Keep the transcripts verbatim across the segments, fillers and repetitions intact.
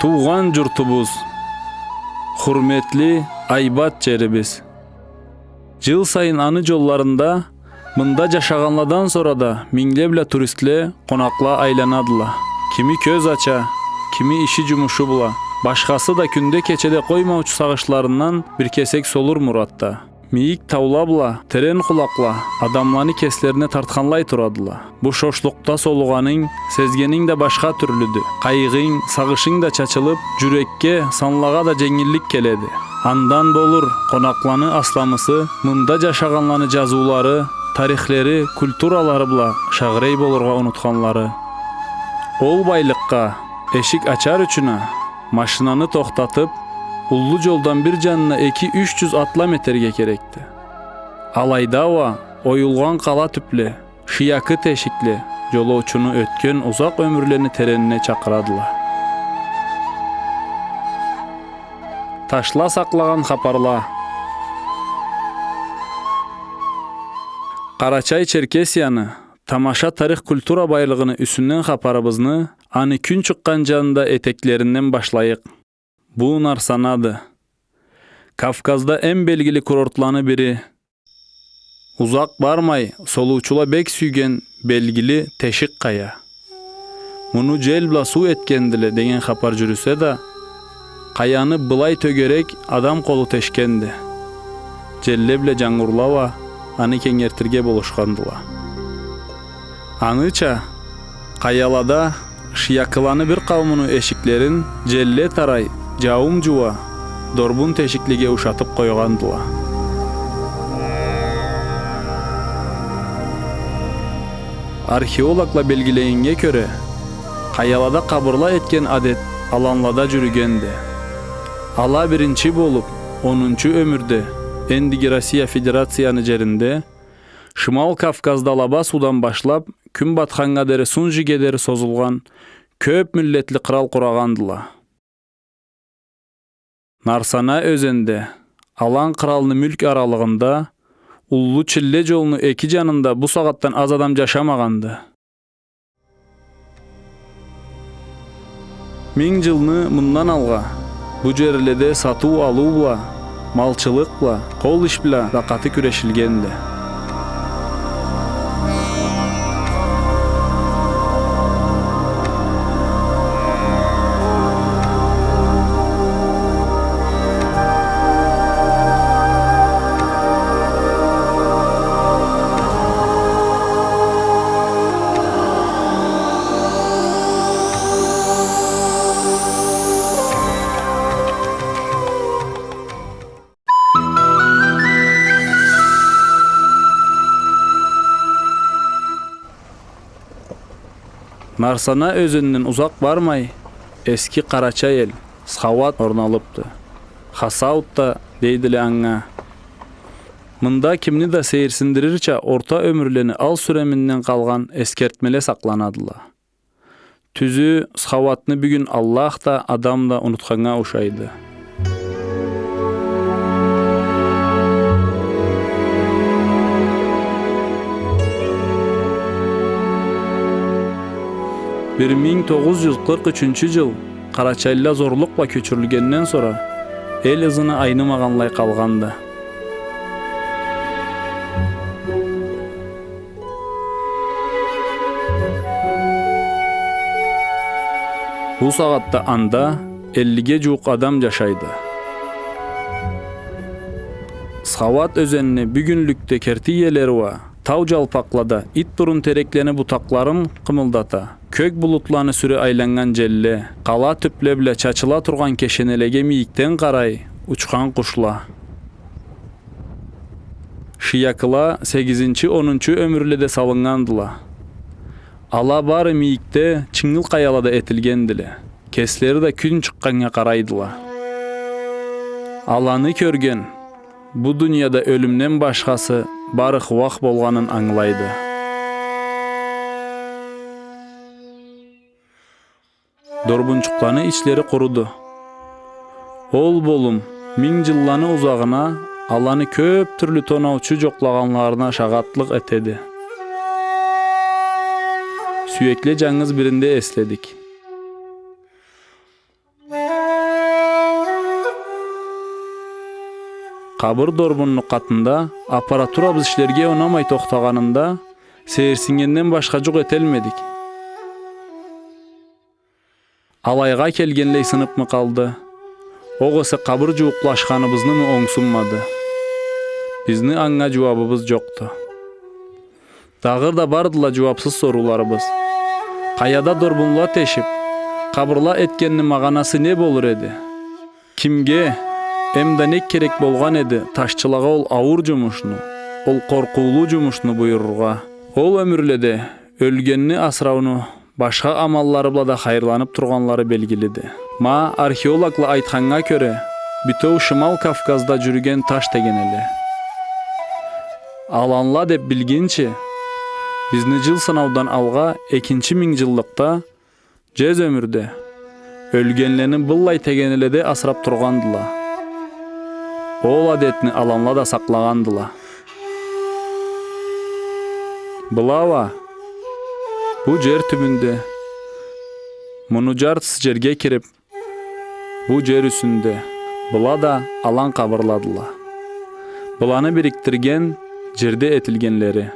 Туугъан джуртубуз, хурметли, айбат джерибиз. Джыл сайын аны джолларында мында джашагъанладан сора да мингле бла туристле, къонакъла айланадыла. Кими кёз ача, кими иши-джумушу бла, башхасы да кюнде-кечеде къоймаучу сагъышларындан бир кесек солур муратда. Мийик таула бла терен къулакъла адамланы кеслерине тартханлай турадыла. Бу шошлукъда солугъанынг, сезгенинг да башха тюрлюдю. Къайгъынг, сагъышынг да чачылыб, джюрекге, санлагъа да дженгиллик келеди. Андан болур, къонакъланы асламысы мында джашагъанланы джазыулары, тарихлери, культуралары бла шагъырей болургъа унутханлары. Ол байлыкъгъа эшик ачар ючюн а машинаны тохтатыб, уллу джолдан бир джанына эки-юч джюз атлам этерге керекди. Алайда уа оюлгъан къала тюпле, шыякы тешикле джолоучуну ётген узакъ ёмюрлени теренине чакъырадыла. Ташла сакълагъан хапарла. Къарачай-Черкесияны тамаша тарих-культура байлыгъыны юсюнден хапарыбызны аны кюн чыкъгъан джанында этеклеринден башлайыкъ. Бу Нарсанады. Кавказда эм белгили курортланы бири. Узакъ бармай, солуучула бек сюйген белгили Тешик къая. Муну джел бла суу этгендиле деген хапар джюрюсе да, къаяны былай тёгерек адам къолу тешгенди. Джелле бла джангурла уа аны кенгертирге болушхандыла. Аныча, къаялада шыякыланы бир къауумуну эшиклерин джелле тарай, джауум джууа, дорбун тешиклеге ушатыб къойгъандыла. Археологла белгилегеннге кёре, къаялада къабырла этген адет аланлада джюрюгенди. Ала биринчи болуб, онунчу ёмюрде, эндиги Россия Федерацияны джеринде, Шимал Кавказда Лаба суудан башлаб, кюн батханнга дери, сунжиге дери созулгъан кёб миллетли къырал къурагъандыла. Нарсана ёзенде, Алан къыралны мюлк аралыгъында, уллу чилле джолну эки джанында бу сагъатдан аз адам джашамагъанды. Минг джылны мындан алгъа бу джерледе сатыу-алыу бла, малчылыкъ бла, къол иш бла да къаты кюрешилгенди. Нарсана ёзенинден узакъ бармай, эски къарачай эл, Схауат орналыбды. Хасаут да дейдиле анга. Мында кимни да сейирсиндирирча орта ёмюрлени ал сюреминден къалгъан эсгертмеле сакъланадыла. Тюзю, Схауатны бюгюн Аллах да, адам да унутханнга ушайды. Бир минг тогъуз джюз къыркъ ючюнчю джыл къарачайлыла зорлукъ бла кёчюрюлгенден сора эл ызына айнымагъанлай къалгъанды. Бу сагъатда анда эллиге джууукъ адам джашайды. Схауат ёзенини бюгюнлюкде керти иелери уа тау джалпакълада ит бурун тереклени бутакъларын къымылдата, кёк булутланы сюре айланнган джелле, къала тюпле бла чачыла тургъан кешенелеге мийикден къарай учхан къушла. Шыякыла сегизинчи, онунчу ёмюрледе салыннгандыла. Ала бары мийикде, чынгыл къаялада этилгендиле. Кеслери да кюн чыкъгъаннга къарайдыла. Аланы кёрген бу дунияда ёлюмден башхасы бары хууакъ болгъанын ангылайды. Дорбунчукъланы ичлери къуруду. Ол болум минг джылланы узагъына аланы кёб тюрлю тонаучу джокълагъанларына шагъатлыкъ этеди. Сюекле джангыз биринде эследик. Къабыр дорбунну къатында аппаратурабыз ишлерге унамай тохтагъанында, сейирсиннгенден башха жукъ этелмедик. Алайгъа келгенлей сыныпмы къалды? Огъесе къабыр жууукълашханыбызнымы онгсунмады? Бизни анга жууабыбыз жокъду. Дагъыда бардыла жууапсыз сорууларыбыз. Къаяда дорбунла тешип, къабырла этгенни магъанасы не болур эди? Кимге эмда нек керек болгъан эди ташчылагъа ол ауур жумушну, ол къоркъуулу жумушну буюрургъа? Ол ёмюрледе ёлгенни асырауну башха амаллары бла да хайырланып тургъанлары белгилиди. Ма археологла айтханнга кёре, бютеу Шимал Кавказда жюрюген таш тегенеле. Аланла деп билгинчи, бизни жыл сынаудан алгъа экинчи минг жыллыкъда жез ёмюрде ёлгенлени быллай тегенеледе асырап тургъандыла. Ол адетни аланла да сакълагъандыла. Была уа бу жер тюбюнде, муну жартысы жерге кирип, бу жер юсюнде, была да алан къабырладыла. Быланы бириктирген жерде этилгенлери.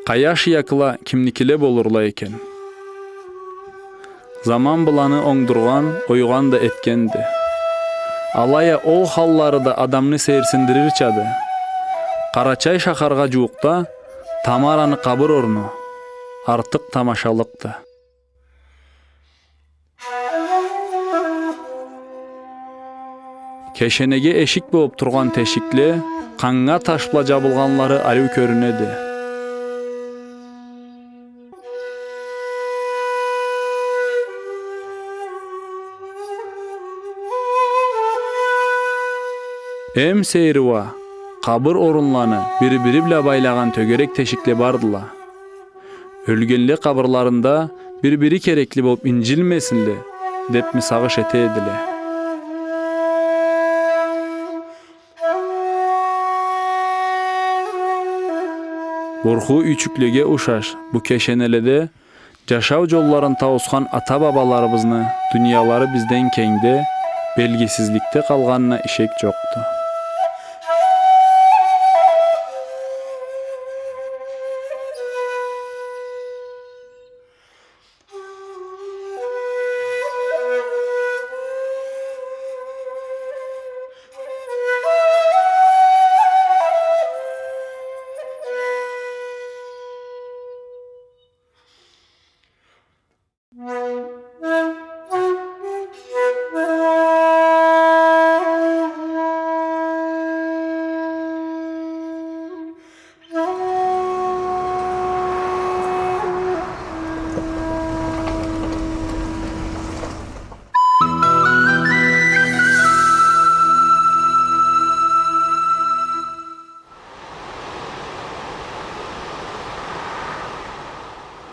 Къая шыякла кимникиле болурла экен? Заман быланы онгдургъан, ойгъан да этгенди. Алай а ол халлары да адамны сейирсиндирирчады. Къарачай шахаргъа жууукъда Тамараны къабыр орну артыкъ тамашалыкъды. Кешенеге эшик болуп тургъан тешикле къанга таш бла жабылгъанлары ариу кёрюнеди. Эм сейири уа, къабыр орунланы бири-бири бла байлагъан тёгерек тешикле бардыла. Ёлгенле къабырларында бир-бири керекли болуп инжилмесинле депми сагъыш эте эдиле. Бурху юйчюклеге ушаш бу кешенеледе жашау жолларын тауусхан ата-бабаларыбызны дуниялары бизден кенгде, белгисизликде къалгъанына ишек жокъду.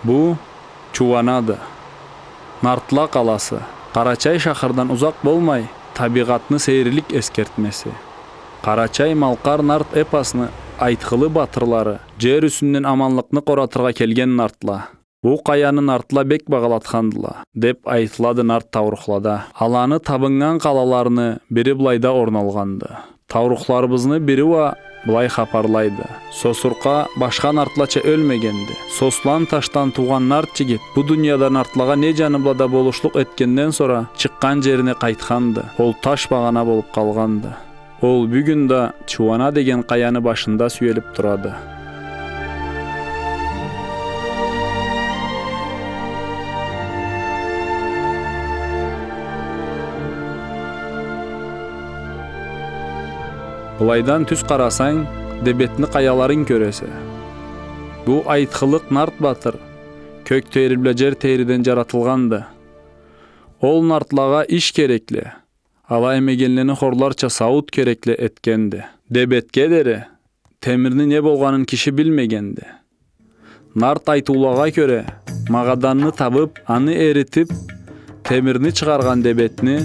Бу Чууанады. Нартла къаласы. Къарачай шахардан узакъ болмай, табигъатны сейирлик эсгертмеси. Къарачай-малкъар нарт эпосну айтхылы батырлары жер юсюнден аманлыкъны къоратыргъа келген нартла. Бу къаяны нартла бек багъалатхандыла, деп айтылады нарт таурухлада. Аланы табыннган къалаларыны бири былайда орналгъанды. Таурухларыбызны бири уа былай хапарлайды. Сосуркъа башха нартлача ёлмегенди. Сослан ташдан туугъан нарт жигит бу дунияда нартлагъа не жаны бла да болушлукъ этгенден сора чыкъгъан жерине къайтханды. Ол таш багъана болуп къалгъанды. Ол бюгюн да Чууана деген къаяны башында сюелип турады. Былайдан тюз къарасанг, Дебетни къаяларын кёресе. Бу айтхылыкъ нарт батыр кёк тейри бла жер тейриден жаратылгъанды. Ол нартлагъа иш керекле, ала эмегенлени хорларча сауут керекле этгенди. Дебетге дери темирни не болгъанын киши билмегенди. Нарт айтыулагъа кёре, магъаданны табып, аны эритип, темирни чыгъаргъан Дебетни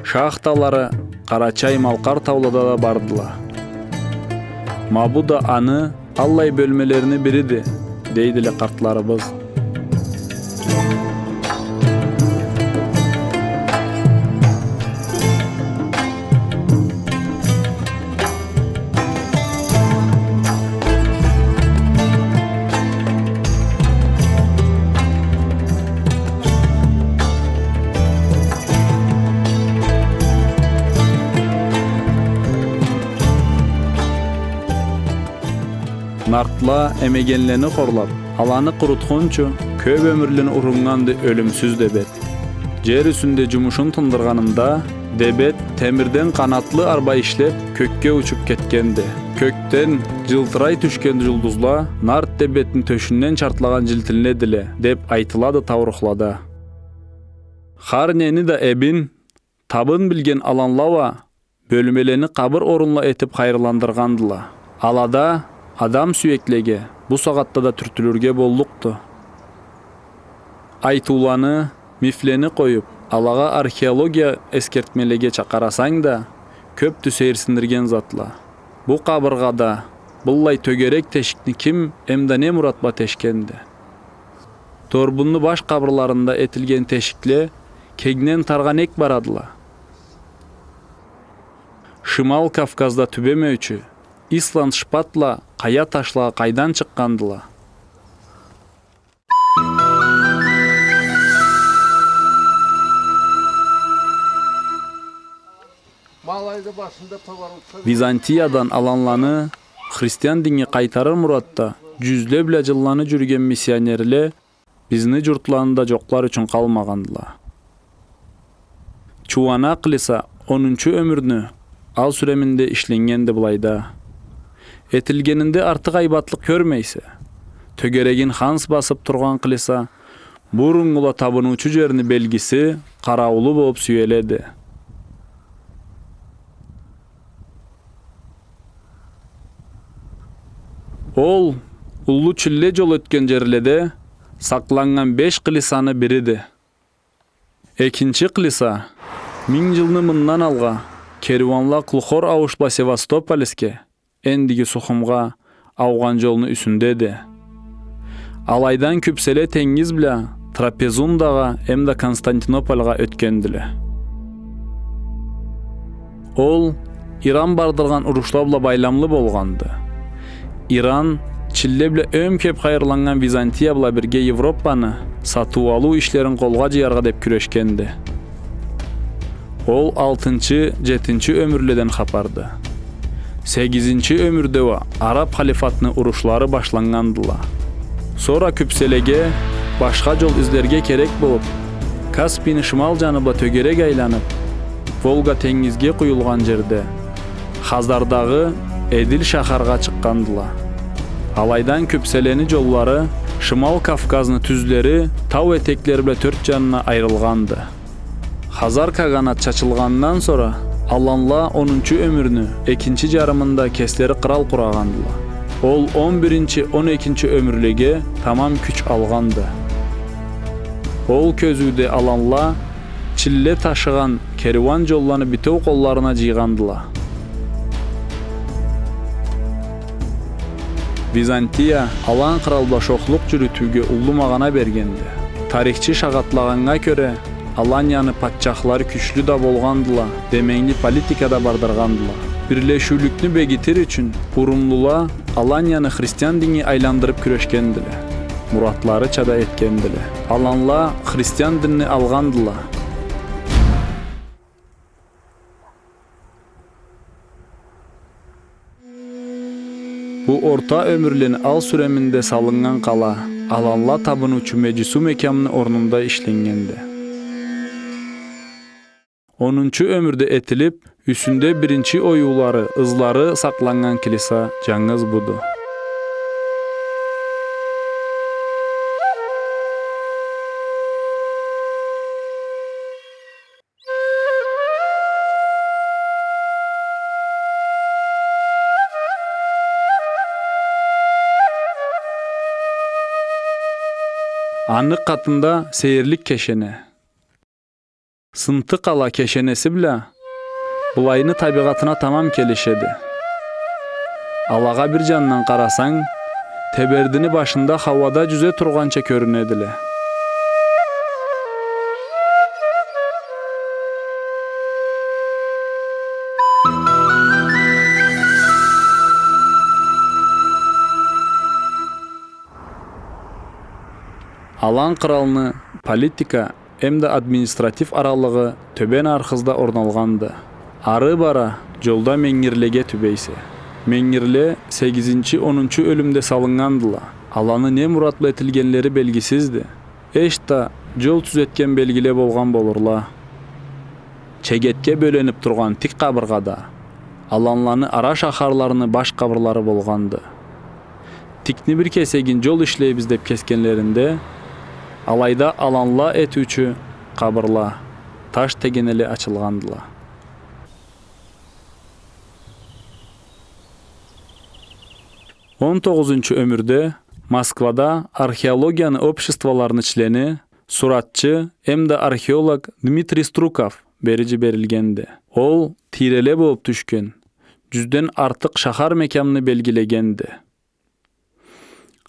шахталары Къарачай-Малкъар таулада да бардыла. Ма бу да аны аллай бёлмелерини бириди, дейдиле къартларыбыз. Нартла эмегенлени хорлап, аланы къурутхунчу, кёп ёмюрлени уруннганды ёлюмсюз Дебет. Джер юсюнде джумушун тындыргъанында, Дебет темирден къанатлы арба ишлеп, кёкге учуп кетгенди. Кёкден джылтырай тюшген джулдузла Нарт Дебетни тёшюнден чартлагъан джилтинледиле, деп айтылады таурухлада. Хар нени да эбин, табын билген аланла уа бёлмелени къабыр орунла этип хайырландыргъандыла. Алада адам сюеклеге бу сагъатда да тюртюлюрге боллукъду. Айтыуланы, мифлени къоюп, алагъа археология эсгертмелеге чакъырасанг да, кёпдю сейирсиндирген затла. Бу къабыргъада быллай тёгерек тешикни ким эмда не мурат бла тешгенди? Торбунну баш къабырларында этилген тешикле кенгден таргъа нек барадыла? Шимал Кавказда тюбемеучю исланд шпатла къая ташла къайдан чыкъгъандыла? Византиядан аланланы христиан динге къайтарыр муратда джюзле бла джылланы джюрюген миссионерле бизни джуртланы да джокълар ючюн къалмагъандыла. Чууана къылыса онунчу ёмюрню ал сюреминде ишленнгенди былайда. Этилгенинде артыкъ айбатлыкъ кёрмейсе, тёгерегин ханс басып тургъан къылыса, буруннгула табыныучу джерни белгиси, къарауулу болуп сюеледи. Ол уллу чилле джол ётген джерледе сакъланнган беш къылысаны бириди. Экинчи къылыса минг джылны мындан алгъа керуанла Клухор ауушла Севастополиске, эндиги Сухумгъа, аугъан джолну юсюндеди. Алайдан кюпселе тенгиз бла Трапезундагъа эмда Константинопольгъа ётгендиле. Ол Иран бардыргъан урушла бла байламлы болгъанды. Иран чилле бла эм кёп хайырланнган Византия бла бирге Европаны сатыу-алыу ишлерин къолгъа джыяргъа деп кюрешгенди. Ол алтынчы, джетинчи ёмюрледен хапарды. Сегизинчи ёмюрде уа араб халифатны урушлары башланнгандыла. Сора кюпселеге башха джол излерге керек болуп, Каспийни шимал джаны бла тёгерек айланып, Волга тенгизге къуюлгъан джерде, Хазардагъы Эдил шахаргъа чыкъгъандыла. Алайдан кюпселени джоллары Шимал Кавказны тюзлери тау этеклери бла тёрт джанына айрылгъанды. Хазар каганат чачылгъанындан сора, аланла онунчу ёмюрню экинчи джарымында кеслери къырал къурагъандыла. Ол он биринчи, он экинчи ёмюрлеге тамам кюч алгъанды. Ол кёзюуде аланла чилле ташыгъан керуан джолланы битеу къолларына джыйгъандыла. Византия алан кърал бла шохлукъ джюрютюуге уллу магъана бергенди. Тарихчи шагъатлагъаннга кёре, Аланияны патчахлары кючлю да болгъандыла, деменгили политика да бардыргъандыла. Бирлешиулюкню бегитир ючюн урумлула Аланияны христиан диннге айландырып кюрешгендиле. Муратларыча да этгендиле. Аланла христиан динни алгъандыла. Бу орта ёмюрлени ал сюреминде салыннган къала, аланла табыныучу Меджису мекямны орнунда ишленнгенди. Онунчу ёмюрде этилип, юсюнде биринчи оюулары, ызлары сакъланнган килиса джангыз буду. Аны къатында сейирлик кешене. Сынты къала кешенеси бла былайны табигъатына тамам келишеди. Алагъа бир джандан къарасанг, тебердини башында хауада джюзе тургъанча кёрюнедиле. Алан къралны политика эмда административ аралыгъы тёбен архызда орналгъанды. Ары бара джолда менгирлеге тюбейсе. Менгирле сегизинчи, онунчу ёлюмде салыннгандыла. Аланы не муратла этилгенлери белгисизди. Эшта джол тюзетген белгиле болгъан болурла. Чегетге бёленип тургъан тик къабыргъада аланланы ара шахарларыны баш къабырлары болгъанды. Тикни бир кесегин джол ишлейбиз деп кесгенлеринде, алайда аланла этиучю къабырла, таш тегенеле ачылгъандыла. Он тогъузунчу ёмюрде Москвада археологияны обществоларыны члени, суратчы эмда археолог Дмитрий Струков бери джиберилгенди. Ол тийреле болуп тюшген джюзден артыкъ шахар мекямны белгилегенди.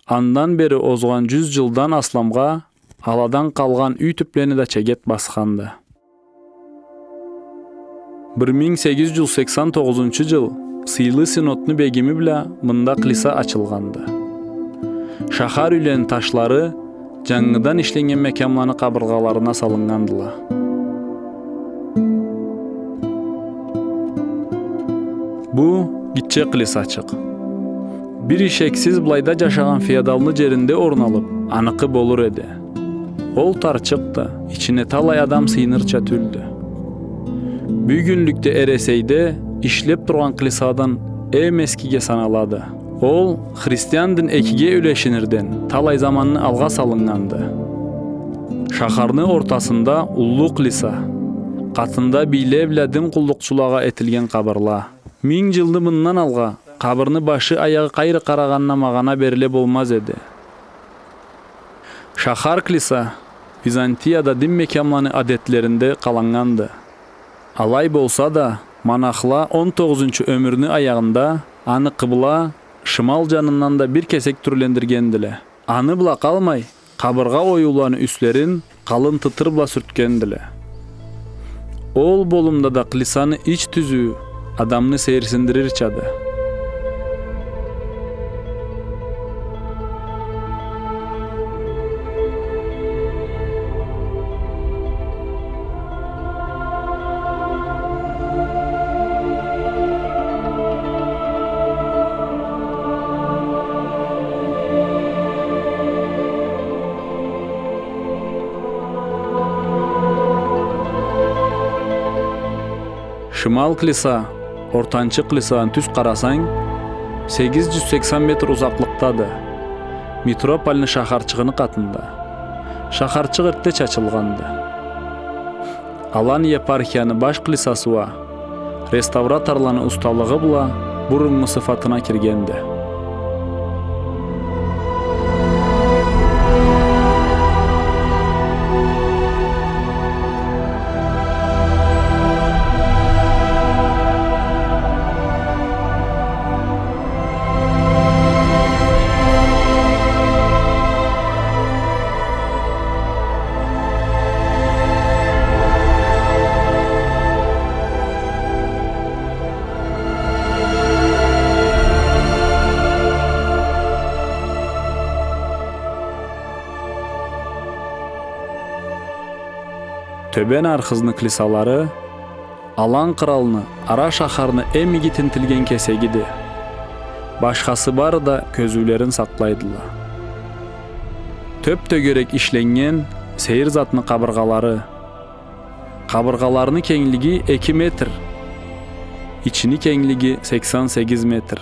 Андан бери озгъан джюз джылдан асламгъа аладан къалгъан юй тюплени да чегет басханды. Бир минг сегиз джюз сексен тогъузунчу джыл Сыйлы Синодну бегими бла мында клиса ачылгъанды. Шахар юйлени ташлары джангыдан ишленнген мекямланы къабыргъаларына салыннгандыла. Бу гитче клисачыкъ. Бир ишексиз былайда джашагъан феодалны джеринде орун алып, аныкъы болур эди. Ол тарчыкъды, ичине талай адам сыйынырча тюлдю. Бюгюнлюкде Эресейде ишлеп тургъан клисадан эм эскиге саналады. Ол христиан дин экиге юлешинирден талай заманны алгъа салыннганды. Шахарны ортасында уллу клиса, къатында бийле бла дин къуллукъчулагъа этилген къабырла. Минг джылны мындан алгъа къабырны башы-аягъы къайры къарагъанына магъана бериле болмаз эди. Шахар клиса Византияда дин мекямланы адетлеринде къаланнганды. Алай болса да, монахла он тогъузунчу ёмюрню аягъында аны къыбла, шимал джанындан да бир кесек тюрлендиргендиле. Аны бла къалмай, къабыргъа оюуланы юслерин къалын тытыр бла сюртгендиле. Ол болумда да клисаны ич тюзюу адамны сейирсиндирирчады. Шимал клиса, ортанчы клисаны тюз къарасанг, сегиз джюз сексен метр узакълыкъдады. Митрополны шахарчыгъыны къатында. Шахарчыкъ эртдеч ачылгъанды. Алан епархияны баш клисасы уа реставраторланы усталыгъы бла буруннгу сыфатына киргенди. Тёбен Архызны клисалары Алан къралны, ара шахарны эм иги тинтилген кесегиди. Башхасы бары да кёзюулерин сакълайдыла. Тёп-тёгерек ишленнген сейир затны къабыргъалары. Къабыргъаларыны кенглиги эки метр, ичини кенглиги сексен сегиз метр.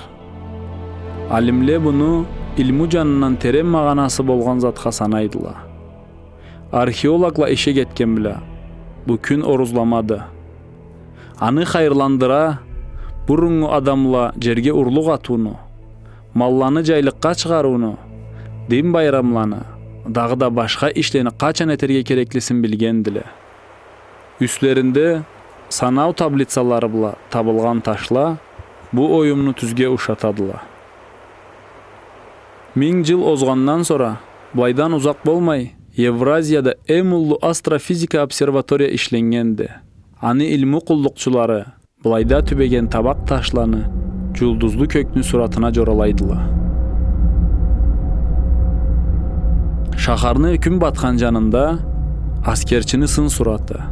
Алимле муну илму джанындан терен магъанасы болгъан затха санайдыла. Археологла ишек этген бла, бу кюн орузламады. Аны хайырландыра, буруннгу адамла джерге урлукъ атыуну, малланы джайлыкъгъа чыгъарыуну, дин байрамланы, дагъыда башха ишлени къачан этерге кереклисин билгендиле. Юслеринде санау таблицалары бла табылгъан ташла бу оюмну тюзге ушатадыла. Минг джыл озгъандан сора, былайдан узакъ болмай, Евразияда эм уллу астрофизика обсерватория ишленнгенди. Аны илму къуллукъчулары былайда тюбеген табакъ ташланы джулдузлу кёкню суратына джоралайдыла. Шахарны кюн батхан джанында аскерчини сын сураты.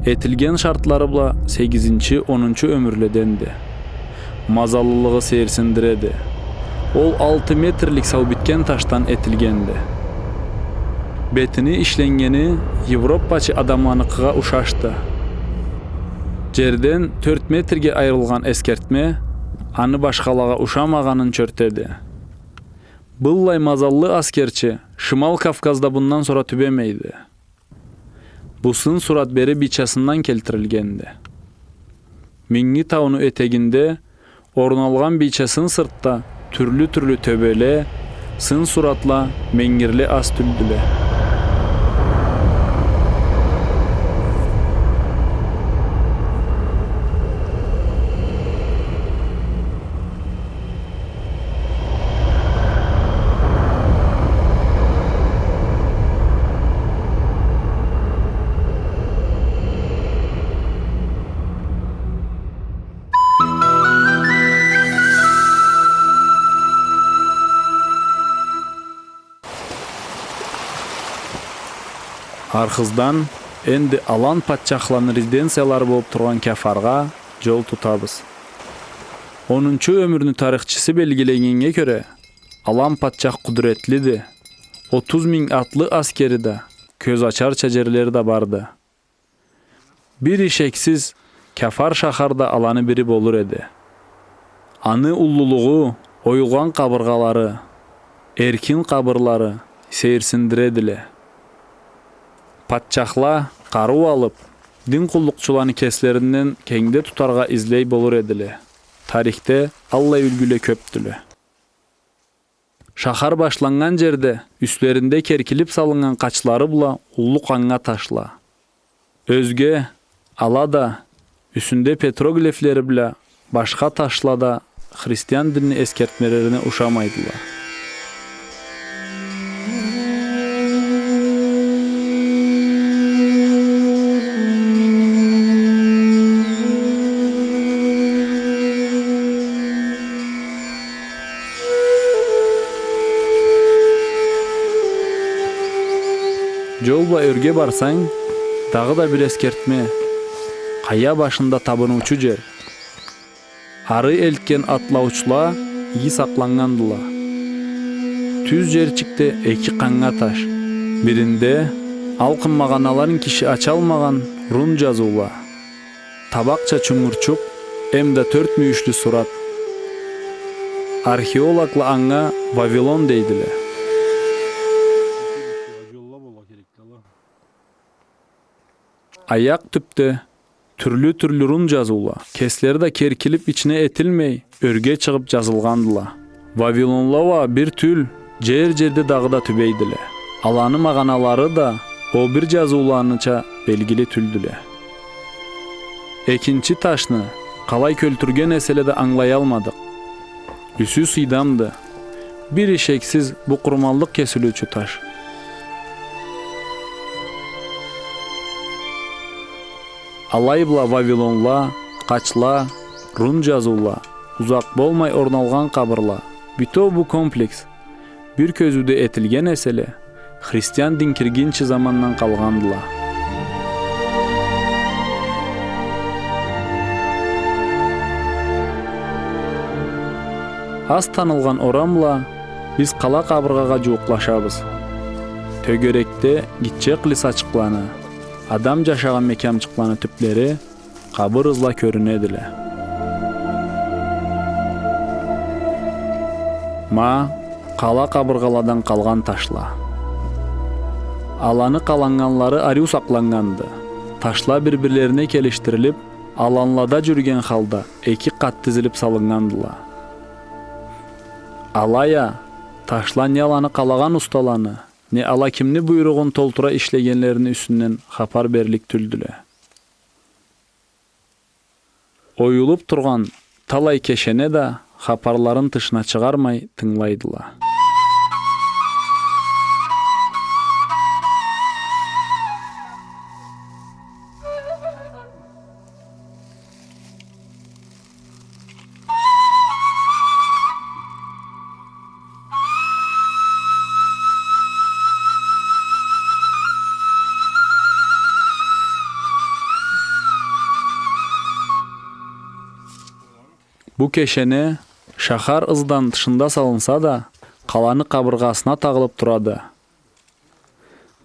Этилген шартлары бла сегизинчи, онунчу ёмюрледенди. Мазаллылыгъы сейирсиндиреди. Ол алты метрлик саубитген ташдан этилгенди. Бетини ишленнгени европачы адамланыкъыгъа ушашды. Жерден тёрт метрге айырылгъан эсгертме аны башхалагъа ушамагъанын чёртеди. Быллай мазаллы аскерчи Шимал Кавказда бундан сора тюбемейди. Бу сын сурат бери бийчасындан келтирилгенди. Минги тауну этегинде орун алгъан бийча сын сыртда тюрлю-тюрлю тёбеле, сын суратла менгирле аз тюлдюле. Архыздан энди алан патчахланы резиденциялары болуп тургъан Кяфаргъа жол тутабыз. Онунчу ёмюрню тарихчиси белгилегеннге кёре, алан патчах къудуретлиди, отуз минг атлы аскери да, кёз ачарча жерлери да барды. Бир ишексиз, Кяфар шахар да аланы бири болур эди. Аны уллулугъу, оюлгъан къабыргъалары, эркин къабырлары сейирсиндиредиле. Патчахла къарыу алып, дин къуллукъчуланы кеслеринден кенгде тутаргъа излей болур эдиле. Тарихде аллай юлгюле кёпдюле. Шахар башланнган жерде юслеринде керкилип салыннган къачлары бла уллу къаннга ташла. Ёзге, ала да, юсюнде петроглифлери бла башха ташла да христиан динни эсгертмелерине ушамайдыла. Жол бла ёрге барсанг, дагъыда бир эсгертме: къая башында табыныучу жер. Ары элтген атлаучла иги сакъланнгандыла. Тюз жерчикде эки къаннга таш. Биринде алкъын магъаналарын киши ачалмагъан рун жазыула. Табакъча чунгурчукъ эмда тёрт мюйюшлю сурат. Археологла анга Вавилон дейдиле. Аякъ тюпде тюрлю-тюрлю рун жазыула, кеслери да керкилип ичине этилмей, ёрге чыгъып жазылгъандыла. Вавилонла уа бир тюл, жер-жерде дагъыда тюбейдиле. Аланы магъаналары да ол бир жазыуланыча белгили тюлдюле. Экинчи ташны къалай кёлтюрген эселе да ангылаялмадыкъ. Юсю сыйдамды. Бир ишексиз, бу къурманлыкъ кесилиучю таш. Алай бла вавилонла, къачла, рун жазыула, узакъ болмай орналгъан къабырла, бютеу бу комплекс бир кёзюуде этилген эселе, христиан дин киргинчи замандан къалгъандыла. Аз танылгъан орамла биз къала къабыргъагъа жууукълашабыз. Тёгерекде гитче къылисачыкъланы, адам жашагъан мекямчыкъланы тюплери къабыр ызла кёрюнедиле. Ма, къала къабыргъаладан къалгъан ташла. Аланы къаланнганлары ариу сакъланнганды. Ташла бир-бирлерине келишдирилип, аланлада жюрюген халда эки къат тизилип салыннгандыла. Алай а, ташла не аланы къалагъан усталаны, не ала кимни буйругъун толтура ишлегенлерини юсюнден хапар берлик тюлдюле. Оюлуп тургъан талай кешене да хапарларын тышына чыгъармай тынгылайдыла. Бу кешене шахар ыздан тышында салынса да, къаланы къабыргъасына тагъылып турады.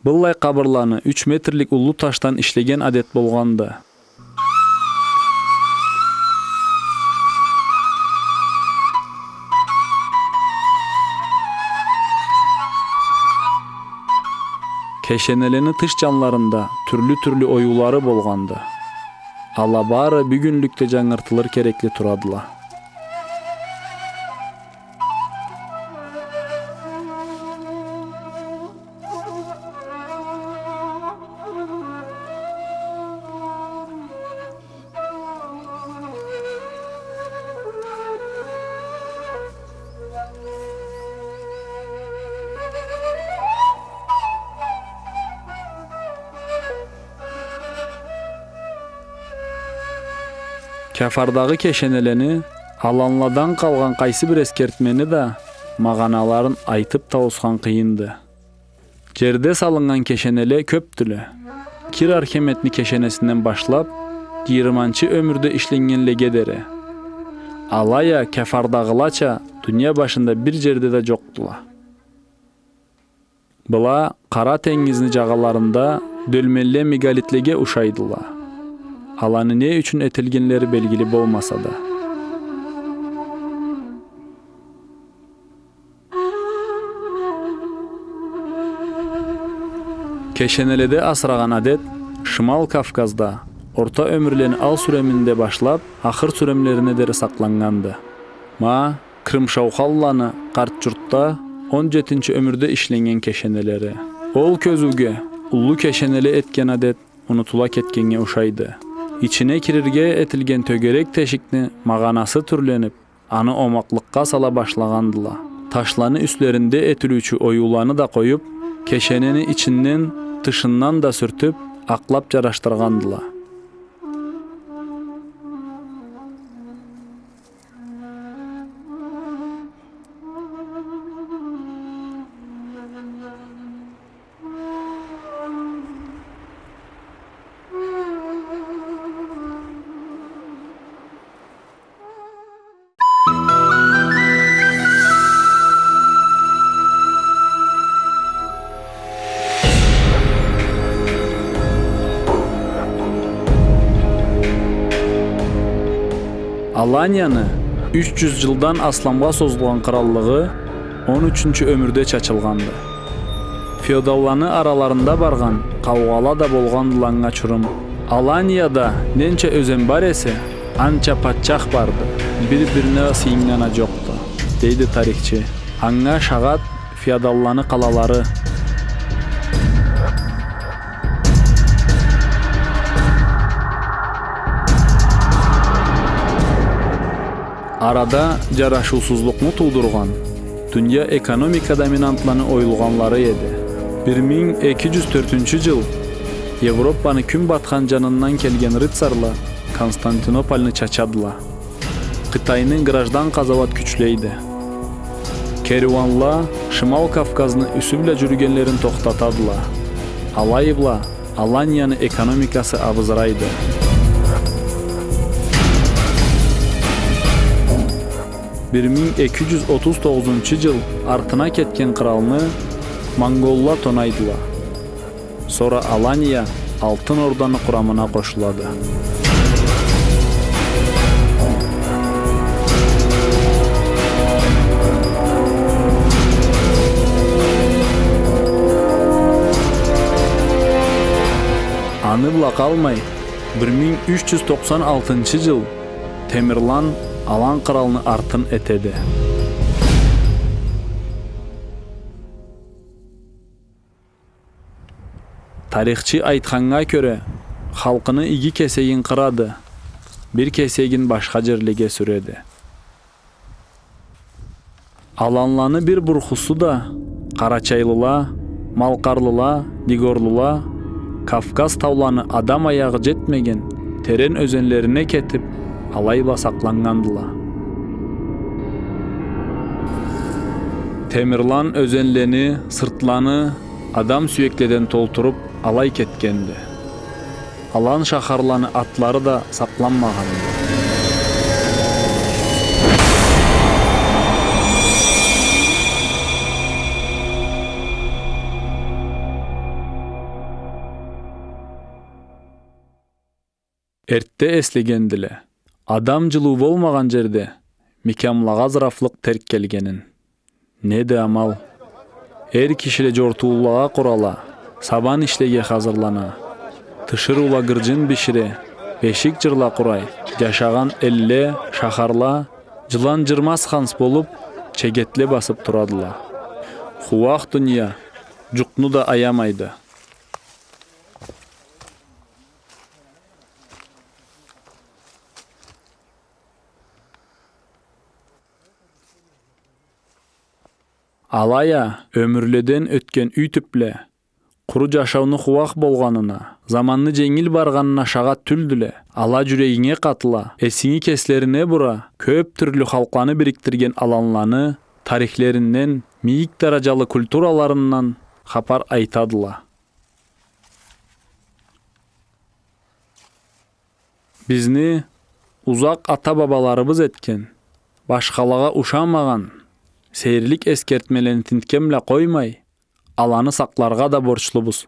Быллай къабырланы юч метрлик уллу ташдан ишлеген адет болгъанды. Кешенелени тыш джанларында тюрлю-тюрлю оюулары болгъанды. Ала бары бюгюнлюкде джангыртылыр керекли турадыла. Кяфардагъы кешенелени, аланладан къалгъан къайсы бир эсгертмени да, магъаналарын айтып тауусхан къыйынды. Джерде салыннган кешенеле кёпдюле. Кир Археметни кешенесинден башлап, джыйырманчы ёмюрде ишленнгенлеге дери. Алай а кяфардагъылача дуния башында бир джерде да джокъдула. Была Къара тенгизни джагъаларында дёлменле мегалитлеге ушайдыла. Аланы не ючюн этилгенлери белгили болмаса да. Кешенеледе асырагъан адет Шимал Кавказда орта ёмюрлени ал сюреминде башлап, ахыр сюремлерине дери сакъланнганды. Ма, Крымшаухалланы Къарт-Джуртда он джетинчи ёмюрде ишленнген кешенелери. Ол кёзюуге уллу кешенеле этген адет унутула кетгеннге ушайды. Ичине кирирге этилген тёгерек тешикни магъанасы тюрленип, аны омакълыкъгъа сала башлагъандыла. Ташланы юслеринде этилиучю оюуланы да къоюп, кешенени ичинден, тышындан да сюртюп, акълап джарашдыргъандыла. Аланияны юч джюз джылдан асламгъа созулгъан къыраллыгъы он ючюнчю ёмюрде чачылгъанды. Феодалланы араларында баргъан къаугъала да болгъандыла анга чурум. Аланияда ненча ёзен бар эсе, анча патчах барды, бир-бирине сыйыннганы джокъду, дейди тарихчи. Анга шагъат феодалланы къалалары. Арада джарашыусузлукъну туудургъан, дуния экономика доминантланы оюлгъанлары эди. Бир минг эки джюз тёртюнчю джыл Европаны кюн батхан джанындан келген рыцарла Константинопольну чачадыла. Къытайны граждан къазауат кючлейди. Керуанла Шимал Кавказны юсю бла джюрюгенлерин тохтатадыла. Алай бла Аланияны экономикасы абызырайды. Бир минг эки джюз отуз тогъузунчу джыл артына кетген къыралны монголла тонайдыла. Сора Алания Алтын Орданы къурамына къошулады. Аны бла къалмай, бир минг юч джюз токъсан алтынчы джыл Темирлан Алан къыралны артын этеди. Тарихчи айтханнга кёре, халкъыны иги кесегин къырады, бир кесегин башха джерлеге сюреди. Аланланы бир бурхусу да къарачайлыла, малкъарлыла, дигорлула Кавказ тауланы адам аягъы джетмеген терен ёзенлерине кетип, алай бла сакъланнгандыла. Темирлан ёзенлени, сыртланы адам сюекледен толтуруп алай кетгенди. Алан шахарланы атлары да сакъланмагъанды. Эртте эслегендиле адам джылыу болмагъан джерде мекямлагъа зырафлыкъ терк келгенин. Не да амал. Эр кишиле джортуулагъа къурала, сабан ишлеге хазырлана. Тиширыула гырджын бишире, бешик джырла къурай, джашагъан элле, шахарла, джылан джырмаз ханс болуп, чегетле басып турадыла. Хууах дуния джукъну да аямайды. Алай а ёмюрледен ётген юй тюпле къуру джашауну хууах болгъанына, заманны дженгил баргъанына шагъат тюлдюле. Ала джюрегинге къатыла, эсинги кеслерине бура, кёп тюрлю халкъланы бирикдирген аланланы тарихлеринден, мийик дараджалы культураларындан хапар айтадыла. Бизни узакъ ата-бабаларыбыз этген, башхалагъа ушамагъан, сейирлик эсгертмелени тинтген бла къоймай, аланы сакъларгъа да борчлубуз.